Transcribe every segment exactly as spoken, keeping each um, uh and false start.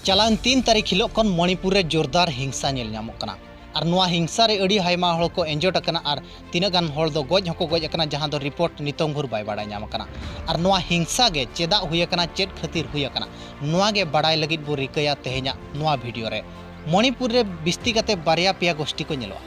ᱪᱟᱞᱟᱣᱮᱱ ᱛᱤᱱ ᱛᱟᱹᱨᱤᱠᱷ ᱦᱤᱞᱳᱜ ᱠᱷᱚᱱ ᱢᱚᱬᱤᱯᱩᱨ ᱨᱮ ᱡᱳᱨᱫᱟᱨ ᱦᱤᱝᱥᱟ ᱧᱮᱞ ᱧᱟᱢᱚᱜ ᱠᱟᱱᱟ᱾ ᱟᱨ ᱱᱚᱣᱟ ᱦᱤᱝᱥᱟ ᱨᱮ ᱟᱹᱰᱤ ᱟᱭᱢᱟ ᱦᱚᱲ ᱠᱚ ᱤᱱᱡᱚᱨᱰ ᱟᱠᱟᱱᱟ ᱟᱨ ᱛᱤᱱᱟᱹᱜ ᱜᱟᱱ ᱦᱚᱲ ᱫᱚ ᱜᱚᱡ ᱦᱚᱸᱠᱚ ᱜᱚᱡ ᱟᱠᱟᱱᱟ, ᱡᱟᱦᱟᱸ ᱫᱚ ᱨᱤᱯᱳᱨᱴ ᱱᱤᱛᱚᱝ ᱵᱷᱳᱨ ᱵᱟᱭ ᱵᱟᱲᱟᱭ ᱧᱟᱢ ᱟᱠᱟᱱᱟ᱾ ᱟᱨ ᱱᱚᱣᱟ ᱦᱤᱝᱥᱟ ᱜᱮ ᱪᱮᱫᱟᱜ ᱦᱩᱭ ᱟᱠᱟᱱᱟ, ᱪᱮᱫ ᱠᱷᱟᱹᱛᱤᱨ ᱦᱩᱭ ᱟᱠᱟᱱᱟ, ᱱᱚᱣᱟ ᱜᱮ ᱵᱟᱲᱟᱭ ᱞᱟᱹᱜᱤᱫ ᱵᱚ ᱨᱤᱠᱟᱹᱭᱟ ᱛᱮᱦᱮᱧᱟᱜ ᱱᱚᱣᱟ ᱵᱷᱤᱰᱤᱭᱳ ᱨᱮ᱾ ᱢᱚᱬᱤᱯᱩᱨ ᱨᱮ ᱵᱤᱥᱛᱤ ᱠᱟᱛᱮ ᱵᱟᱨᱭᱟ ᱯᱮᱭᱟ ᱜᱳᱥᱴᱤ ᱠᱚ ᱧᱮᱞᱚᱜᱼᱟ,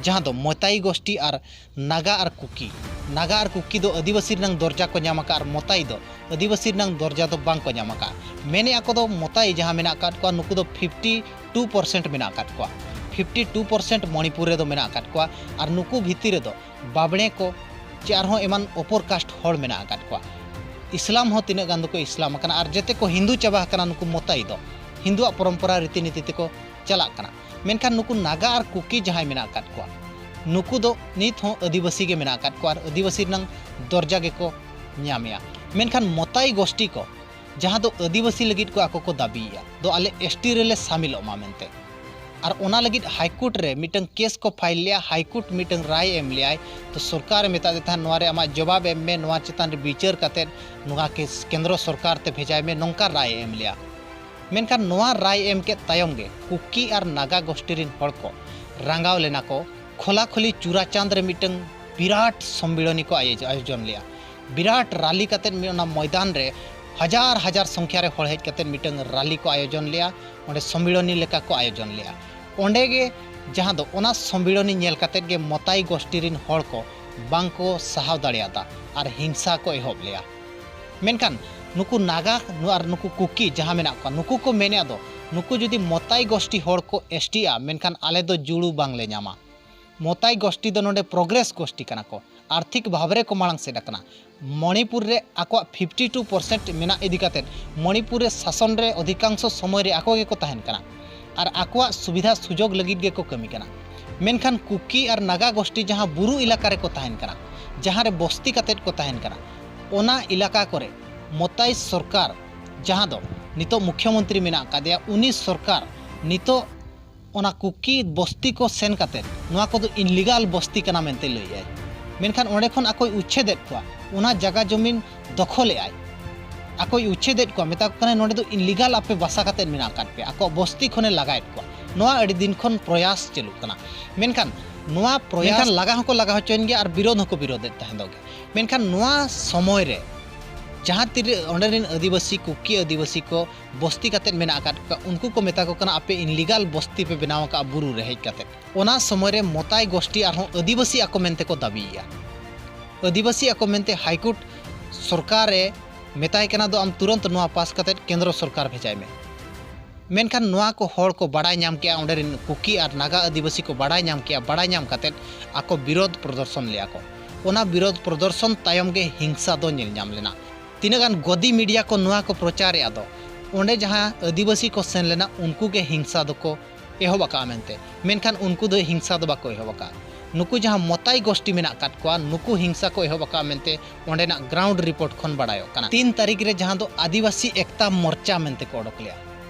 ᱡᱟᱦᱟᱸ ᱫᱚ ᱢᱚᱛᱟᱭᱤ ᱜᱳᱥᱴᱤ ᱟᱨ ᱱᱟᱜᱟ ᱟᱨ ᱠᱩᱠᱤ᱾ ᱱᱟᱜᱟ ᱟᱨ ᱠᱩᱠᱤ ᱫᱚ ᱟᱹᱫᱤᱵᱟᱹᱥᱤ ᱨᱮᱱᱟᱜ ᱫᱚᱨᱡᱟ ᱠᱚ ᱧᱟᱢ ᱟᱠᱟᱫ ᱟᱨ ᱢᱚᱛᱟᱭᱤ ᱫᱚ ᱟᱹᱫᱤᱵᱟᱹᱥᱤ ᱨᱮᱱᱟᱜ ᱫᱚᱨᱡᱟ ᱫᱚ ᱵᱟᱝ ᱠᱚ ᱧᱟᱢ ᱟᱠᱟᱫ᱾ ᱢᱮᱱᱮᱫᱼᱟ ᱠᱚ ᱫᱚ ᱢᱚᱛᱟᱭᱤ ᱡᱟᱦᱟᱸ ᱢᱮᱱᱟᱜ ᱟᱠᱟᱫ ᱠᱚᱣᱟ, ᱱᱩᱠᱩ ᱫᱚ ᱯᱷᱤᱯᱴᱤ ᱴᱩ ᱯᱟᱨᱥᱮᱱᱴ ᱢᱮᱱᱟᱜ ᱟᱠᱟᱫ ᱠᱚᱣᱟ᱾ ᱯᱷᱤᱯᱴᱤ ᱴᱩ ᱯᱟᱨᱥᱮᱱᱴ ᱢᱚᱬᱤᱯᱩᱨ ᱨᱮᱫᱚ ᱢᱮᱱᱟᱜ ᱟᱠᱟᱫ ᱠᱚᱣᱟ᱾ ᱟᱨ ᱱᱩᱠᱩ ᱵᱷᱤᱛᱤᱨ ᱨᱮᱫᱚ ᱵᱟᱵᱽᱬᱮ ᱠᱚ ᱪᱮ ᱟᱨᱦᱚᱸ ᱮᱢᱟᱱ ᱚᱯᱚᱨ ᱠᱟᱥᱴ ᱦᱚᱲ ᱢᱮᱱᱟᱜ ᱟᱠᱟᱫ ᱠᱚᱣᱟ᱾ ᱤᱥᱞᱟᱢ ᱦᱚᱸ ᱛᱤᱱᱟᱹᱜ ᱜᱟᱱ ᱫᱚᱠᱚ ᱤᱥᱞᱟᱢ ᱟᱠᱟᱱᱟ ᱟᱨ ᱡᱮᱛᱮ ᱠᱚ ᱦᱤᱱᱫᱩ ᱪᱟᱵᱟ ᱟᱠᱟᱱᱟ᱾ ᱱᱩᱠᱩ ᱢᱚᱛᱟᱭᱤ ᱫᱚ ᱦᱤᱱᱫᱩᱣᱟᱜ ᱯᱚᱨᱚᱢᱯᱚᱨᱟ ᱨᱤᱛᱤ ᱱᱤᱛᱤ ᱛᱮᱠᱚ ᱪᱟᱞᱟᱜ ᱠᱟᱱᱟ᱾ ᱢᱮᱱᱠᱷᱟᱱ ᱱᱩᱠᱩ ᱱᱟᱜᱟ ᱟᱨ ᱠᱩᱠᱤ ᱡᱟᱦᱟᱸᱭ ᱢᱮᱱᱟᱜ ᱟᱠᱟᱫ ᱠᱚᱣᱟ, ᱱᱩᱠᱩ ᱫᱚ ᱱᱤᱛ ᱦᱚᱸ ᱟᱹᱫᱤᱵᱟᱹᱥᱤ ᱜᱮ ᱢᱮᱱᱟᱜ ᱟᱠᱟᱫ ᱠᱚᱣᱟ ᱟᱨ ᱟᱹᱫᱤᱵᱟᱹᱥᱤ ᱨᱮᱱᱟᱝ ᱫᱚᱨᱡᱟ ᱜᱮᱠᱚ ᱧᱟᱢᱮᱜᱼᱟ᱾ ᱢᱮᱱᱠᱷᱟᱱ ᱢᱚᱛᱟᱭᱤ ᱜᱳᱥᱴᱤ ᱠᱚ, ᱡᱟᱦᱟᱸ ᱫᱚ ᱟᱹᱫᱤᱵᱟᱹᱥᱤ ᱞᱟᱹᱜᱤᱫ ᱠᱚ ᱟᱠᱚ ᱠᱚ ᱫᱟᱹᱵᱤᱭᱮᱜᱼᱟ, ᱫᱚ ᱟᱞᱮ ᱮᱥᱴᱤ ᱨᱮᱞᱮ ᱥᱟᱢᱤᱞᱚᱜ ᱢᱟ ᱢᱮᱱᱛᱮ᱾ ᱟᱨ ᱚᱱᱟ ᱞᱟᱹᱜᱤᱫ ᱦᱟᱭᱠᱳᱨᱴ ᱨᱮ ᱢᱤᱫᱴᱟᱝ ᱠᱮᱥ ᱠᱚ ᱯᱷᱟᱭᱤᱞ ᱞᱮᱜᱼᱟ᱾ ᱦᱟᱭᱠᱳᱨᱴ ᱢᱤᱫᱴᱟᱝ ᱨᱟᱭ ᱮᱢ ᱞᱮᱜᱼᱟᱭ᱾ ᱛᱚ ᱥᱚᱨᱠᱟᱨᱮ ᱢᱮᱛᱟᱫᱮ ᱛᱟᱦᱮᱸᱫ, ᱱᱚᱣᱟ ᱨᱮ ᱟᱢᱟᱜ ᱡᱚᱵᱟᱵ ᱮᱢ ᱢᱮ, ᱱᱚᱣᱟ ᱪᱮᱛᱟᱱ ᱨᱮ ᱵᱤᱪᱟᱹᱨ ᱠᱟᱛᱮᱫ ᱱᱚᱣᱟ ᱠᱮᱥ ᱠᱮᱱᱫᱨᱚ ᱥᱚᱨᱠᱟᱨ ᱛᱮ ᱵᱷᱮᱡᱟᱭ ᱢᱮ, ᱱᱚᱝᱠᱟ ᱨᱟᱭ ᱮ ᱮᱢ ᱞᱮᱜᱼᱟ᱾ ᱢᱮᱱᱠᱷᱟᱱ ᱱᱚᱣᱟ ᱨᱟᱭ ᱮᱢ ᱠᱮᱫ ᱛᱟᱭᱚᱢ ᱜᱮ ᱠᱩᱠᱤ ᱟᱨ ᱱᱟᱜᱟ ᱜᱳᱥᱴᱤ ᱨᱤᱱ ᱦᱚᱲ ᱠᱚ ᱨᱟᱸᱜᱟᱣ ᱞᱮᱱᱟ ᱠᱚ᱾ ᱠᱷᱚᱞᱟᱠᱷᱚᱞᱤ ᱪᱩᱨᱟᱪᱟᱸᱫᱽ ᱨᱮ ᱢᱤᱫᱴᱟᱝ ᱵᱤᱨᱟᱴ ᱥᱚᱢᱢᱤᱞᱚᱱᱤ ᱠᱚ ᱟᱭᱳᱡ-, ᱟᱭᱳᱡᱚᱱ ᱞᱮᱜᱼᱟ᱾ ᱵᱤᱨᱟᱴ ᱨᱟᱞᱤ ᱠᱟᱛᱮᱫ ᱢᱤᱫ ᱚᱱᱟ ᱢᱚᱭᱫᱟᱱ ᱨᱮ ᱦᱟᱡᱟᱨ ᱦᱟᱡᱟᱨ ᱥᱚᱝᱠᱷᱭᱟ ᱨᱮ ᱦᱚᱲ ᱦᱮᱡ ᱠᱟᱛᱮᱫ ᱢᱤᱫᱴᱟᱝ ᱨᱟᱞᱤ ᱠᱚ ᱟᱭᱳᱡᱚᱱ ᱞᱮᱜᱼᱟ᱾ ᱚᱸᱰᱮ ᱥᱚᱢᱢᱤᱞᱚᱱᱤ ᱞᱮᱠᱟ ᱠᱚ ᱟᱭᱳᱡᱚᱱ ᱞᱮᱜᱼᱟ᱾ ᱚᱸᱰᱮ ᱜᱮ ᱡᱟᱦᱟᱸ ᱫᱚ ᱚᱱᱟ ᱥᱚᱢᱢᱤᱞᱚᱱᱤ ᱧᱮᱞ ᱠᱟᱛᱮᱫ ᱜᱮ ᱢᱚᱛᱟᱭᱤ ᱜᱳᱥᱴᱤ ᱨᱤᱱ ᱦᱚᱲ ᱠᱚ ᱵᱟᱝ ᱠᱚ ᱥᱟᱦᱟᱣ ᱫᱟᱲᱮᱭᱟᱫᱟ ᱟᱨ ᱦᱤᱝᱥᱟ ᱠᱚ ᱮᱦᱚᱵ ᱞᱮᱜᱼᱟ᱾ ᱢᱮᱱᱠᱷᱟᱱ ᱱᱩᱠᱩ ᱱᱟᱜᱟ ᱟᱨ ᱱᱩᱠᱩ ᱠᱩᱠᱤ ᱡᱟᱦᱟᱸ ᱢᱮᱱᱟᱜ ᱠᱚᱣᱟ, ᱱᱩᱠᱩ ᱠᱚ ᱢᱮᱱᱮᱫ ᱫᱚ, ᱱᱩᱠᱩ ᱡᱩᱫᱤ ᱢᱚᱛᱟᱭᱤ ᱜᱳᱥᱴᱤ ᱦᱚᱲ ᱠᱚ ᱮᱥᱴᱤᱜᱼᱟ, ᱢᱮᱱᱠᱷᱟᱱ ᱟᱞᱮ ᱫᱚ ᱡᱩᱲᱩ ᱵᱟᱝᱞᱮ ᱧᱟᱢᱟ᱾ ᱢᱚᱛᱟᱭᱤ ᱜᱳᱥᱴᱤ ᱫᱚ ᱱᱚᱰᱮ ᱯᱨᱚᱜᱽᱨᱮᱥ ᱜᱳᱥᱴᱤ ᱠᱟᱱᱟ ᱠᱚ, ᱟᱨᱛᱷᱤᱠ ᱵᱷᱟᱵᱽ ᱨᱮᱠᱚ ᱢᱟᱲᱟᱝ ᱥᱮᱫ ᱟᱠᱟᱱᱟ᱾ ᱢᱚᱬᱤᱯᱩᱨ ᱨᱮ ᱟᱠᱚᱣᱟᱜ ᱯᱷᱤᱯᱴᱤ ᱴᱩ ᱯᱟᱨᱥᱮᱱᱴ ᱢᱮᱱᱟᱜ ᱤᱫᱤ ᱠᱟᱛᱮᱫ ᱢᱚᱬᱤᱯᱩᱨ ᱨᱮ ᱥᱟᱥᱚᱱ ᱨᱮ ᱚᱫᱷᱤᱠᱟᱝᱥᱚ ᱥᱚᱢᱚᱭ ᱨᱮ ᱟᱠᱚ ᱜᱮᱠᱚ ᱛᱟᱦᱮᱱ ᱠᱟᱱᱟ ᱟᱨ ᱟᱠᱚᱣᱟᱜ ᱥᱩᱵᱤᱫᱷᱟ ᱥᱩᱡᱳᱜᱽ ᱞᱟᱹᱜᱤᱫ ᱜᱮᱠᱚ ᱠᱟᱹᱢᱤ ᱠᱟᱱᱟ᱾ ᱢᱮᱱᱠᱷᱟᱱ ᱠᱩᱠᱤ ᱟᱨ ᱱᱟᱜᱟ ᱜᱳᱥᱴᱤ ᱡᱟᱦᱟᱸ ᱵᱩᱨᱩ ᱮᱞᱟᱠᱟ ᱨᱮᱠᱚ ᱛᱟᱦᱮᱱ ᱠᱟᱱᱟ, ᱡᱟᱦᱟᱸ ᱨᱮ ᱵᱚᱥᱛᱤ ᱠᱟᱛᱮᱫ ᱠᱚ ᱛᱟᱦᱮᱱ ᱠᱟᱱᱟ, ᱚᱱᱟ ᱮᱞᱟᱠᱟ ᱠᱚᱨᱮ ᱢᱚᱛᱟᱭᱤ ᱥᱚᱨᱠᱟᱨ, ᱡᱟᱦᱟᱸ ᱫᱚ ᱱᱤᱛᱚᱜ ᱢᱩᱠᱷᱭᱚᱢᱚᱱᱛᱨᱤ ᱢᱮᱱᱟᱜ ᱟᱠᱟᱫᱮᱭᱟ, ᱩᱱᱤ ᱥᱚᱨᱠᱟᱨ ᱱᱤᱛᱚᱜ ᱚᱱᱟ ᱠᱩᱠᱤ ᱵᱚᱥᱛᱤ ᱠᱚ ᱥᱮᱱ ᱠᱟᱛᱮᱫ ᱱᱚᱣᱟ ᱠᱚᱫᱚ ᱤᱱᱞᱤᱜᱟᱞ ᱵᱚᱥᱛᱤ ᱠᱟᱱᱟ ᱢᱮᱱᱛᱮ ᱞᱟᱹᱭᱮᱜᱼᱟᱭ᱾ ᱢᱮᱱᱠᱷᱟᱱ ᱚᱸᱰᱮ ᱠᱷᱚᱱ ᱟᱠᱚᱭ ᱩᱪᱪᱷᱮᱫᱮᱫ ᱠᱚᱣᱟ, ᱚᱱᱟ ᱡᱟᱜᱟ ᱡᱚᱢᱤᱱ ᱫᱚᱠᱷᱚᱞᱮᱜᱼᱟᱭ᱾ ᱟᱠᱚᱭ ᱩᱪᱷᱮᱫᱮᱫ ᱠᱚᱣᱟ, ᱢᱮᱛᱟ ᱠᱚ ᱠᱟᱱᱟᱭ, "ᱱᱚᱰᱮ ᱫᱚ ᱤᱱᱞᱤᱜᱟᱞ ᱟᱯᱮ ᱵᱟᱥᱟ ᱠᱟᱛᱮᱫ ᱢᱮᱱᱟᱜ ᱟᱠᱟᱫ ᱯᱮᱭᱟ", ᱟᱠᱚᱣᱟᱜ ᱵᱚᱥᱛᱤ ᱠᱷᱚᱱᱮ ᱞᱟᱜᱟᱭᱮᱫ ᱠᱚᱣᱟ᱾ ᱱᱚᱣᱟ ᱟᱹᱰᱤ ᱫᱤᱱ ᱠᱷᱚᱱ ᱯᱨᱚᱭᱟᱥ ᱪᱟᱹᱞᱩᱜ ᱠᱟᱱᱟ᱾ ᱢᱮᱱᱠᱷᱟᱱ ᱱᱚᱣᱟ ᱯᱨᱚᱭᱟᱥ, ᱢᱮᱱᱠᱷᱟᱱ ᱞᱟᱜᱟ ᱦᱚᱸᱠᱚ ᱞᱟᱜᱟ ᱦᱚᱪᱚᱭᱮᱱ ᱜᱮᱭᱟ ᱟᱨ ᱵᱤᱨᱳᱫᱷ ᱦᱚᱸᱠᱚ ᱵᱤᱨᱳᱫᱷᱮᱫ ᱛᱟᱦᱮᱸᱫᱚᱜ ᱜᱮ᱾ ᱢᱮᱱᱠᱷᱟᱱ ᱱᱚᱣᱟ ᱥᱚᱢᱚᱭ ᱨᱮ ᱡᱟᱦᱟᱸ ᱛᱤᱨᱮ ᱚᱸᱰᱮ ᱨᱮᱱ ᱟᱹᱫᱤᱵᱟᱹᱥᱤ, ᱠᱩᱠᱤ ᱟᱹᱫᱤᱵᱟᱹᱥᱤ ᱠᱚ ᱵᱚᱥᱛᱤ ᱠᱟᱛᱮᱫ ᱢᱮᱱᱟᱜ ᱟᱠᱟᱫ ᱠᱚᱣᱟ, ᱩᱱᱠᱩ ᱠᱚ ᱢᱮᱛᱟ ᱠᱚ ᱠᱟᱱᱟ, "ᱟᱯᱮ ᱤᱱᱞᱤᱜᱟᱞ ᱵᱚᱥᱛᱤ ᱯᱮ ᱵᱮᱱᱟᱣ ᱟᱠᱟᱫᱼᱟ ᱵᱩᱨᱩ ᱨᱮ ᱦᱮᱡ ᱠᱟᱛᱮᱫ᱾" ᱚᱱᱟ ᱥᱚᱢᱚᱭ ᱨᱮ ᱢᱚᱛᱟᱭ ᱜᱳᱥᱴᱤ ᱟᱨᱦᱚᱸ ᱟᱹᱫᱤᱵᱟᱹᱥᱤ ᱟᱠᱚ ᱢᱮᱱᱛᱮ ᱠᱚ ᱫᱟᱹᱵᱤᱭᱮᱫᱼᱟ᱾ ᱟᱹᱫᱤᱵᱟᱹᱥᱤ ᱟᱠᱚ ᱢᱮᱱᱛᱮ ᱦᱟᱭᱠᱳᱨᱴ ᱥᱚᱨᱠᱟᱨᱮ ᱢᱮᱛᱟᱭ ᱠᱟᱱᱟ, "ᱫᱚ ᱟᱢ ᱛᱩᱨᱟᱹᱱᱛ ᱱᱚᱣᱟ ᱯᱟᱥ ᱠᱟᱛᱮᱫ ᱠᱮᱱᱫᱨᱚ ᱥᱚᱨᱠᱟᱨ ᱵᱷᱮᱡᱟᱭ ᱢᱮ᱾" ᱢᱮᱱᱠᱷᱟᱱ ᱱᱚᱣᱟ ᱠᱚ ᱦᱚᱲ ᱠᱚ ᱵᱟᱲᱟᱭ ᱧᱟᱢ ᱠᱮᱜᱼᱟ, ᱚᱸᱰᱮ ᱨᱮᱱ ᱠᱩᱠᱤ ᱟᱨ ᱱᱟᱜᱟ ᱟᱹᱫᱤᱵᱟᱹᱥᱤ ᱠᱚ ᱵᱟᱲᱟᱭ ᱧᱟᱢ ᱠᱮᱜᱼᱟ, ᱵᱟᱲᱟᱭ ᱧᱟᱢ ᱠᱟᱛᱮᱫ ᱟᱠᱚ ᱵᱤᱨᱳᱫᱷ ᱯᱨᱚᱫᱚᱨᱥᱚᱱ ᱞᱮᱜᱼᱟ ᱠᱚ᱾ ᱚᱱᱟ ᱵᱤᱨᱳᱫᱷ ᱯᱨᱚᱫᱚᱨᱥᱚᱱ ᱛᱟᱭᱚᱢ ᱜᱮ ᱦᱤᱝᱥᱟ ᱫᱚ ᱧᱮᱞ ᱧᱟᱢ ᱞᱮᱱᱟ᱾ ᱛᱤᱱᱟᱹᱜ ᱜᱟᱱ ᱜᱚᱫᱤ ᱢᱤᱰᱤᱭᱟ ᱠᱚ ᱱᱚᱣᱟ ᱠᱚ ᱯᱨᱚᱪᱟᱨᱮᱜᱼᱟ ᱫᱚ, ᱚᱸᱰᱮ ᱡᱟᱦᱟᱸ ᱟᱹᱫᱤᱵᱟᱹᱥᱤ ᱠᱚ ᱥᱮᱱ ᱞᱮᱱᱟ, ᱩᱱᱠᱩ ᱜᱮ ᱦᱤᱝᱥᱟ ᱫᱚᱠᱚ ᱮᱦᱚᱵ ᱟᱠᱟᱫᱼᱟ ᱢᱮᱱᱛᱮ, ᱢᱮᱱᱠᱷᱟᱱ ᱩᱱᱠᱩ ᱫᱚ ᱦᱤᱝᱥᱟ ᱫᱚ ᱵᱟᱠᱚ ᱮᱦᱚᱵ ᱟᱠᱟᱫᱼᱟ᱾ ᱱᱩᱠᱩ ᱡᱟᱦᱟᱸ ᱢᱚᱛᱟᱭ ᱜᱳᱥᱴᱤ ᱢᱮᱱᱟᱜ ᱟᱠᱟᱫ ᱠᱚᱣᱟ, ᱱᱩᱠᱩ ᱦᱤᱝᱥᱟ ᱠᱚ ᱮᱦᱚᱵ ᱟᱠᱟᱫᱼᱟ ᱢᱮᱱᱛᱮ ᱚᱸᱰᱮᱱᱟᱜ ᱜᱨᱟᱣᱩᱱᱰ ᱨᱤᱯᱳᱨᱴ ᱠᱷᱚᱱ ᱵᱟᱰᱟᱭᱚᱜ ᱠᱟᱱᱟ᱾ ᱛᱤᱱ ᱛᱟᱹᱨᱤᱠᱷ ᱨᱮ ᱡᱟᱦᱟᱸ ᱫᱚ ᱟᱹᱫᱤᱵᱟᱹᱥᱤ ᱮᱠᱛᱟ ᱢᱳᱨᱪᱟ ᱢᱮᱱᱛᱮ ᱠᱚ ᱚᱰᱚᱠ ᱞᱮᱜᱼᱟ,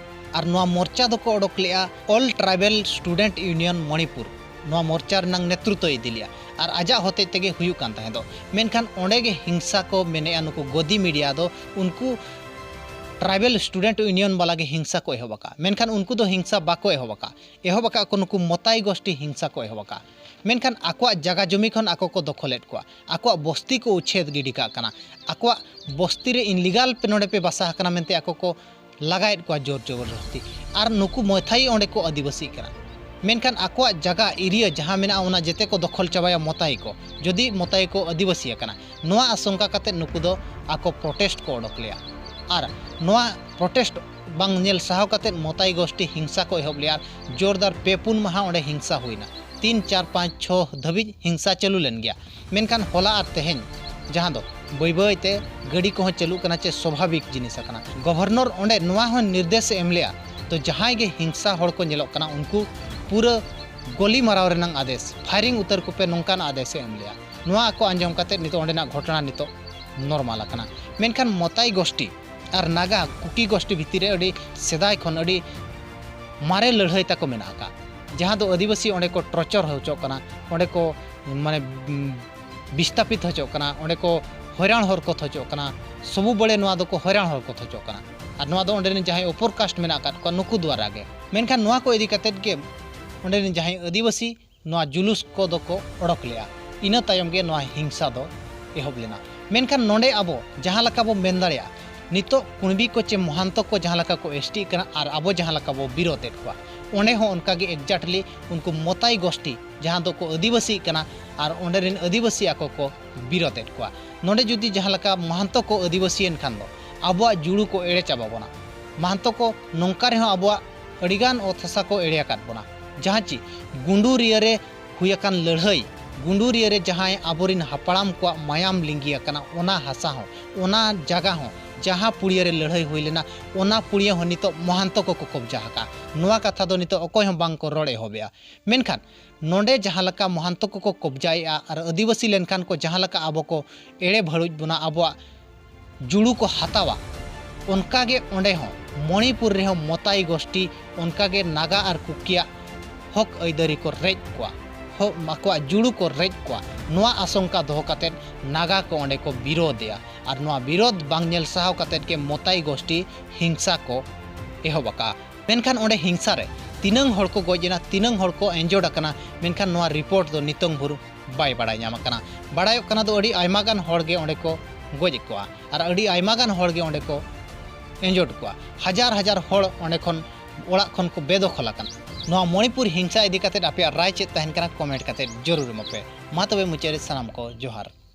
ᱟᱨ ᱱᱚᱣᱟ ᱢᱳᱨᱪᱟ ᱫᱚᱠᱚ ᱚᱰᱚᱠ ᱞᱮᱜᱼᱟ All Tribal Student Union Manipur᱾ ᱱᱚᱣᱟ ᱢᱳᱨᱪᱟ ᱨᱮᱱᱟᱝ ᱱᱮᱛᱨᱤᱛᱵ ᱤᱫᱤ ᱞᱮᱜᱼᱟ ᱟᱨ ᱟᱡᱟᱜ ᱦᱚᱛᱮᱡ ᱛᱮᱜᱮ ᱦᱩᱭᱩᱜ ᱠᱟᱱ ᱛᱟᱦᱮᱸᱫᱚᱜ᱾ ᱢᱮᱱᱠᱷᱟᱱ ᱚᱸᱰᱮ ᱜᱮ ᱦᱤᱝᱥᱟ ᱠᱚ ᱢᱮᱱᱮᱜᱼᱟ, ᱱᱩᱠᱩ ᱜᱚᱫᱤ ᱢᱤᱰᱤᱭᱟ ᱫᱚ ᱩᱱᱠᱩ Tribal Student Union ᱵᱟᱞᱟ ᱜᱮ ᱦᱤᱝᱥᱟ ᱠᱚ ᱮᱦᱚᱵ ᱟᱠᱟᱫᱼᱟ, ᱢᱮᱱᱠᱷᱟᱱ ᱩᱱᱠᱩ ᱫᱚ ᱦᱤᱝᱥᱟ ᱵᱟᱠᱚ ᱮᱦᱚᱵ ᱟᱠᱟᱫᱼᱟ᱾ ᱮᱦᱚᱵ ᱟᱠᱟᱫ ᱠᱚ ᱱᱩᱠᱩ ᱢᱚᱛᱟᱭ ᱜᱳᱥᱴᱤ ᱦᱤᱝᱥᱟ ᱠᱚ ᱮᱦᱚᱵ ᱟᱠᱟᱫᱼᱟ᱾ ᱢᱮᱱᱠᱷᱟᱱ ᱟᱠᱚᱣᱟᱜ ᱡᱟᱜᱟ ᱡᱚᱢᱤ ᱠᱷᱚᱱ ᱟᱠᱚ ᱠᱚ ᱫᱚᱠᱷᱚᱞᱮᱫ ᱠᱚᱣᱟ, ᱟᱠᱚᱣᱟᱜ ᱵᱚᱥᱛᱤ ᱠᱚ ᱩᱪᱷᱮᱫ ᱜᱤᱰᱤ ᱠᱟᱜ ᱠᱟᱱᱟ, ᱟᱠᱚᱣᱟᱜ ᱵᱚᱥᱛᱤ ᱨᱮ ᱤᱱᱞᱤᱜᱟᱞ ᱯᱮ ᱱᱚᱰᱮ ᱯᱮ ᱵᱟᱥᱟ ᱟᱠᱟᱱᱟ ᱢᱮᱱᱛᱮ ᱟᱠᱚ ᱠᱚ ᱞᱟᱜᱟᱭᱮᱫ ᱠᱚᱣᱟ ᱡᱳᱨ ᱡᱚᱵᱚᱨᱫᱚᱥᱛᱤ᱾ ᱟᱨ ᱱᱩᱠᱩ ᱢᱚᱭᱛᱷᱟᱭᱤ ᱚᱸᱰᱮ ᱠᱚ ᱟᱹᱫᱤᱵᱟᱹᱥᱤᱜ ᱠᱟᱱᱟ, ᱢᱮᱱᱠᱷᱟᱱ ᱟᱠᱚᱣᱟᱜ ᱡᱟᱜᱟ ᱮᱨᱤᱭᱟ ᱡᱟᱦᱟᱸ ᱢᱮᱱᱟᱜᱼᱟ, ᱚᱱᱟ ᱡᱮᱛᱮ ᱠᱚ ᱫᱚᱠᱷᱚᱞ ᱪᱟᱵᱟᱭᱟ ᱢᱚᱛᱟᱭᱤ ᱠᱚ, ᱡᱩᱫᱤ ᱢᱚᱛᱟᱭᱤ ᱠᱚ ᱟᱹᱫᱤᱵᱟᱹᱥᱤ ᱟᱠᱟᱱᱟ᱾ ᱱᱚᱣᱟ ᱟᱥᱚᱝᱠᱟ ᱠᱟᱛᱮ ᱱᱩᱠᱩ ᱫᱚ ᱟᱠᱚ ᱯᱨᱚᱴᱮᱥᱴ ᱠᱚ ᱚᱰᱚᱠ ᱞᱮᱜᱼᱟ᱾ ᱟᱨ ᱱᱚᱣᱟ ᱯᱨᱚᱴᱮᱥᱴ ᱵᱟᱝ ᱧᱮᱞ ᱥᱟᱦᱟᱣ ᱠᱟᱛᱮ ᱢᱚᱛᱟᱭᱤ ᱜᱳᱥᱴᱤ ᱦᱤᱝᱥᱟ ᱠᱚ ᱮᱦᱚᱵ ᱞᱮᱜᱼᱟ᱾ ᱟᱨ ᱡᱳᱨᱫᱟᱨ ᱯᱮ ᱯᱩᱱ ᱢᱟᱦᱟ ᱚᱸᱰᱮ ᱦᱤᱝᱥᱟ ᱦᱩᱭᱱᱟ᱾ ᱛᱤᱱ, ᱪᱟᱨ, ᱯᱟᱸᱪ, ᱪᱷᱚ ᱫᱷᱟᱹᱵᱤᱡ ᱦᱤᱝᱥᱟ ᱪᱟᱹᱞᱩ ᱞᱮᱱ ᱜᱮᱭᱟ᱾ ᱢᱮᱱᱠᱷᱟᱱ ᱦᱚᱞᱟ ᱟᱨ ᱛᱮᱦᱮᱧ, ᱡᱟᱦᱟᱸ ᱫᱚ ᱵᱟᱹᱭ ᱵᱟᱹᱭ ᱛᱮ ᱜᱟᱹᱰᱤ ᱠᱚᱦᱚᱸ ᱪᱟᱹᱞᱩᱜ ᱠᱟᱱᱟ, ᱪᱮ ᱥᱚᱵᱷᱟᱵᱤᱠ ᱡᱤᱱᱤᱥ ᱟᱠᱟᱱᱟ᱾ ᱜᱚᱵᱷᱚᱨᱱᱚᱨ ᱚᱸᱰᱮ ᱱᱚᱣᱟ ᱦᱚᱸ ᱱᱤᱨᱫᱮᱥ ᱮ ᱮᱢ ᱞᱮᱜᱼᱟ, ᱛᱚ ᱡᱟᱦᱟᱸᱭ ᱜᱮ ᱦᱤᱝᱥᱟ ᱦᱚᱲ ᱠᱚ ᱧᱮᱞᱚᱜ ᱠᱟᱱᱟ, ᱩᱱᱠᱩ ᱯᱩᱨᱟᱹ ᱜᱚᱞᱤ ᱢᱟᱨᱟᱣ ᱨᱮᱱᱟᱝ ᱟᱫᱮᱥ, ᱯᱷᱟᱭᱨᱤᱝ ᱩᱛᱟᱹᱨ ᱠᱚᱯᱮ, ᱱᱚᱝᱠᱟᱱ ᱟᱫᱮᱥ ᱮ ᱮᱢ ᱞᱮᱜᱼᱟ᱾ ᱱᱚᱣᱟ ᱠᱚ ᱟᱸᱡᱚᱢ ᱠᱟᱛᱮ ᱱᱤᱛᱚᱜ ᱚᱸᱰᱮᱱᱟᱜ ᱜᱷᱚᱴᱚᱱᱟ ᱱᱤᱛᱚᱜ ᱱᱚᱨᱢᱟᱞ ᱟᱠᱟᱱᱟ᱾ ᱢᱮᱱᱠᱷᱟᱱ ᱢᱚᱛᱟᱭ ᱜᱳᱥᱴᱤ ᱟᱨ ᱱᱟᱜᱟ ᱠᱩᱠᱤ ᱜᱳᱥᱴᱤ ᱵᱷᱤᱛᱤᱨ ᱨᱮ ᱟᱹᱰᱤ ᱥᱮᱫᱟᱭ ᱠᱷᱚᱱ ᱟᱹᱰᱤ ᱢᱟᱨᱮ ᱞᱟᱹᱲᱦᱟᱹᱭ ᱛᱟᱠᱚ ᱢᱮᱱᱟᱜ ᱟᱠᱟᱫ, ᱡᱟᱦᱟᱸ ᱫᱚ ᱟᱹᱫᱤᱵᱟᱹᱥᱤ ᱚᱸᱰᱮ ᱠᱚ ᱴᱚᱨᱪᱚᱨ ᱦᱚᱪᱚᱜ ᱠᱟᱱᱟ, ᱚᱸᱰᱮ ᱠᱚ ᱢᱟᱱᱮ, ᱩᱢ, ᱵᱤᱥᱛᱟᱯᱤᱛ ᱦᱚᱪᱚᱜ ᱠᱟᱱᱟ, ᱚᱸᱰᱮ ᱠᱚ ᱦᱚᱭᱨᱟᱱ ᱦᱚᱨ ᱠᱚ ᱛᱷᱚᱪᱚᱜ ᱠᱟᱱᱟ, ᱥᱚᱵᱩ ᱵᱟᱲᱮ ᱱᱚᱣᱟ ᱫᱚᱠᱚ ᱦᱚᱭᱨᱟᱱ ᱦᱚᱨ ᱠᱚ ᱛᱷᱚᱪᱚᱜ ᱠᱟᱱᱟ᱾ ᱟᱨ ᱱᱚᱣᱟ ᱫᱚ ᱚᱸᱰᱮ ᱨᱮᱱ ᱡᱟᱦᱟᱸᱭ upper caste ᱢᱮᱱᱟᱜ ᱟᱠᱟᱫ ᱠᱚᱣᱟ, ᱱᱩᱠᱩ ᱫᱩᱣᱟᱨᱟ ᱜᱮ᱾ ᱢᱮᱱᱠᱷᱟᱱ ᱱᱚᱣᱟ ᱠᱚ ᱤᱫᱤ ᱠᱟᱛᱮᱫ ᱜᱮ ᱚᱸᱰᱮ ᱨᱮᱱ ᱡᱟᱦᱟᱸᱭ ᱟᱹᱫᱤᱵᱟᱹᱥᱤ ᱱᱚᱣᱟ ᱡᱩᱞᱩᱥ ᱠᱚᱫᱚ ᱠᱚ ᱚᱰᱚᱠ ᱞᱮᱜᱼᱟ᱾ ᱤᱱᱟᱹ ᱛᱟᱭᱚᱢ ᱜᱮ ᱱᱚᱣᱟ ᱦᱤᱝᱥᱟ ᱫᱚ ᱮᱦᱚᱵ ᱞᱮᱱᱟ᱾ ᱢᱮᱱᱠᱷᱟᱱ ᱱᱚᱰᱮ ᱟᱵᱚ ᱡᱟᱦᱟᱸ ᱞᱮᱠᱟ ᱵᱚ ᱢᱮᱱ ᱫᱟᱲᱮᱭᱟᱜᱼᱟ, ᱱᱤᱛᱚᱜ ᱠᱩᱬᱵᱤ ᱠᱚ ᱪᱮ ᱢᱚᱦᱟᱱᱛᱚ ᱠᱚ ᱡᱟᱦᱟᱸ ᱞᱮᱠᱟ ᱠᱚ ᱮᱥᱴᱤᱜ ᱠᱟᱱᱟ ᱟᱨ ᱟᱵᱚ ᱡᱟᱦᱟᱸ ᱞᱮᱠᱟ ᱵᱚ ᱵᱤᱨᱳᱫᱷ ᱮᱫ ᱠᱚᱣᱟ, ᱚᱸᱰᱮ ᱦᱚᱸ ᱚᱱᱠᱟ ᱜᱮ exactly ᱩᱱᱠᱩ ᱢᱚᱛᱟᱭ ᱜᱳᱥᱴᱤ ᱡᱟᱦᱟᱸ ᱫᱚᱠᱚ ᱟᱹᱫᱤᱵᱟᱹᱥᱤᱜ ᱠᱟᱱᱟ ᱟᱨ ᱚᱸᱰᱮ ᱨᱮᱱ ᱟᱹᱫᱤᱵᱟᱹᱥᱤ ᱟᱠᱚ ᱠᱚ ᱵᱤᱨᱳᱫᱷ ᱮᱫ ᱠᱚᱣᱟ᱾ ᱱᱚᱰᱮ ᱡᱩᱫᱤ ᱡᱟᱦᱟᱸ ᱞᱮᱠᱟ ᱢᱚᱦᱟᱱᱛᱚ ᱠᱚ ᱟᱹᱫᱤᱵᱟᱹᱥᱤᱭᱮᱱ ᱠᱷᱟᱱ ᱫᱚ ᱟᱵᱚᱣᱟᱜ ᱡᱩᱲᱩ ᱠᱚ ᱮᱲᱮ ᱪᱟᱵᱟ ᱵᱚᱱᱟ᱾ ᱢᱚᱦᱟᱱᱛᱚ ᱠᱚ ᱱᱚᱝᱠᱟ ᱨᱮᱦᱚᱸ ᱟᱵᱚᱣᱟᱜ ᱟᱹᱰᱤᱜᱟᱱ ᱚᱛ ᱦᱟᱥᱟ ᱠᱚ ᱮᱲᱮ ᱟᱠᱟᱫ ᱵᱚᱱᱟ᱾ ᱡᱟᱦᱟᱸ ᱪᱮ ᱜᱩᱸᱰᱩᱨᱤᱭᱟᱹ ᱨᱮ ᱦᱩᱭ ᱟᱠᱟᱱ ᱞᱟᱹᱲᱦᱟᱹᱭ, ᱜᱩᱸᱰᱩᱨᱤᱭᱟᱹ ᱨᱮ ᱡᱟᱦᱟᱸᱭ ᱟᱵᱚᱨᱮᱱ ᱦᱟᱯᱲᱟᱢ ᱠᱚᱣᱟᱜ ᱢᱟᱭᱟᱢ ᱞᱤᱸᱜᱤ ᱟᱠᱟᱱᱟ, ᱚᱱᱟ ᱦᱟᱥᱟ ᱦᱚᱸ, ᱚᱱᱟ ᱡᱟᱭᱜᱟ ᱦᱚᱸ, ᱡᱟᱦᱟᱸ ᱯᱩᱲᱤᱭᱟᱹ ᱨᱮ ᱞᱟᱹᱲᱦᱟᱹᱭ ᱦᱩᱭ ᱞᱮᱱᱟ, ᱚᱱᱟ ᱯᱩᱲᱤᱭᱟᱹ ᱦᱚᱸ ᱱᱤᱛᱚᱜ ᱢᱚᱦᱟᱱᱛᱚ ᱠᱚᱠᱚ ᱠᱚᱵᱽᱡᱟ ᱟᱠᱟᱫᱼᱟ᱾ ᱱᱚᱣᱟ ᱠᱟᱛᱷᱟ ᱫᱚ ᱱᱤᱛᱚᱜ ᱚᱠᱚᱭ ᱦᱚᱸ ᱵᱟᱝ ᱠᱚ ᱨᱚᱲ ᱮᱦᱚᱵᱮᱜᱼᱟ᱾ ᱢᱮᱱᱠᱷᱟᱱ ᱱᱚᱰᱮ ᱡᱟᱦᱟᱸ ᱞᱮᱠᱟ ᱢᱚᱦᱟᱱᱛᱚ ᱠᱚᱠᱚ ᱠᱚᱵᱽᱡᱟᱭᱮᱜᱼᱟ ᱟᱨ ᱟᱹᱫᱤᱵᱟᱹᱥᱤ ᱞᱮᱱᱠᱷᱟᱱ ᱠᱚ ᱡᱟᱦᱟᱸ ᱞᱮᱠᱟ ᱟᱵᱚ ᱠᱚ ᱮᱲᱮ ᱵᱷᱟᱹᱲᱩᱡ ᱵᱚᱱᱟ, ᱟᱵᱚᱣᱟᱜ ᱡᱩᱲᱩ ᱠᱚ ᱦᱟᱛᱟᱣᱟ, ᱚᱱᱠᱟᱜᱮ ᱚᱸᱰᱮ ᱦᱚᱸ ᱢᱚᱬᱤᱯᱩᱨ ᱨᱮᱦᱚᱸ ᱢᱚᱛᱟᱭ ᱜᱳᱥᱴᱤ ᱚᱱᱠᱟᱜᱮ ᱱᱟᱜᱟ ᱟᱨ ᱠᱩᱠᱤᱭᱟᱜ ᱦᱚᱠ ᱟᱹᱭᱫᱟᱹᱨᱤ ᱠᱚ ᱨᱮᱡ ᱠᱚᱣᱟ, ᱦᱚ-, ᱟᱠᱚᱣᱟᱜ ᱡᱩᱲᱩ ᱠᱚ ᱨᱮᱡ ᱠᱚᱣᱟ᱾ ᱱᱚᱣᱟ ᱟᱥᱚᱝᱠᱟ ᱫᱚᱦᱚ ᱠᱟᱛᱮᱫ ᱱᱟᱜᱟ ᱠᱚ ᱚᱸᱰᱮ ᱠᱚ ᱵᱤᱨᱳᱫᱷᱮᱜᱼᱟ ᱟᱨ ᱱᱚᱣᱟ ᱵᱤᱨᱳᱫᱷ ᱵᱟᱝ ᱧᱮᱞ ᱥᱟᱦᱟᱣ ᱠᱟᱛᱮᱫ ᱜᱮ ᱢᱚᱛᱟᱭ ᱜᱳᱥᱴᱤ ᱦᱤᱝᱥᱟ ᱠᱚ ᱮᱦᱚᱵ ᱟᱠᱟᱫᱼᱟ᱾ ᱢᱮᱱᱠᱷᱟᱱ ᱚᱸᱰᱮ ᱦᱤᱝᱥᱟ ᱨᱮ ᱛᱤᱱᱟᱹᱝ ᱦᱚᱲ ᱠᱚ ᱜᱚᱡ ᱮᱱᱟ, ᱛᱤᱱᱟᱹᱝ ᱦᱚᱲ ᱠᱚ ᱤᱱᱡᱚᱨᱰ ᱟᱠᱟᱱᱟ, ᱢᱮᱱᱠᱷᱟᱱ ᱱᱚᱣᱟ ᱨᱤᱯᱳᱨᱴ ᱫᱚ ᱱᱤᱛᱚᱝ ᱵᱷᱳᱨ ᱵᱟᱭ ᱵᱟᱲᱟᱭ ᱧᱟᱢ ᱟᱠᱟᱱᱟ᱾ ᱵᱟᱲᱟᱭᱚᱜ ᱠᱟᱱᱟ ᱫᱚ ᱟᱹᱰᱤ ᱟᱭᱢᱟ ᱜᱟᱱ ᱦᱚᱲ ᱜᱮ ᱚᱸᱰᱮ ᱠᱚ ᱜᱚᱡ ᱮᱫ ᱠᱚᱣᱟ ᱟᱨ ᱟᱹᱰᱤ ᱟᱭᱢᱟ ᱜᱟᱱ ᱦᱚᱲ ᱜᱮ ᱚᱸᱰᱮ ᱠᱚ ᱤᱱᱡᱚᱨᱰ ᱠᱚᱣᱟ᱾ ᱦᱟᱡᱟᱨ ᱦᱟᱡᱟᱨ ᱦᱚᱲ ᱚᱸᱰᱮ ᱠᱷᱚᱱ ᱚᱲᱟᱜ ᱠᱷᱚᱱ ᱠᱚ ᱵᱮᱫᱚᱠᱷᱚᱞ ᱟᱠᱟᱱᱟ᱾ ᱱᱚᱣᱟ ᱢᱚᱬᱤᱯᱩᱨ ᱦᱤᱝᱥᱟ ᱤᱫᱤ ᱠᱟᱛᱮᱫ ᱟᱯᱮᱭᱟᱜ ᱨᱟᱭ ᱪᱮᱫ ᱛᱟᱦᱮᱱ ᱠᱟᱱᱟ, ᱠᱚᱢᱮᱱᱴ ᱠᱟᱛᱮᱫ ᱡᱟᱹᱨᱩᱲ ᱮᱢᱚᱜ ᱯᱮ᱾ ᱢᱟ ᱛᱚᱵᱮ ᱢᱩᱪᱟᱹᱫ ᱨᱮ ᱥᱟᱱᱟᱢ ᱠᱚ ᱡᱚᱦᱟᱨ᱾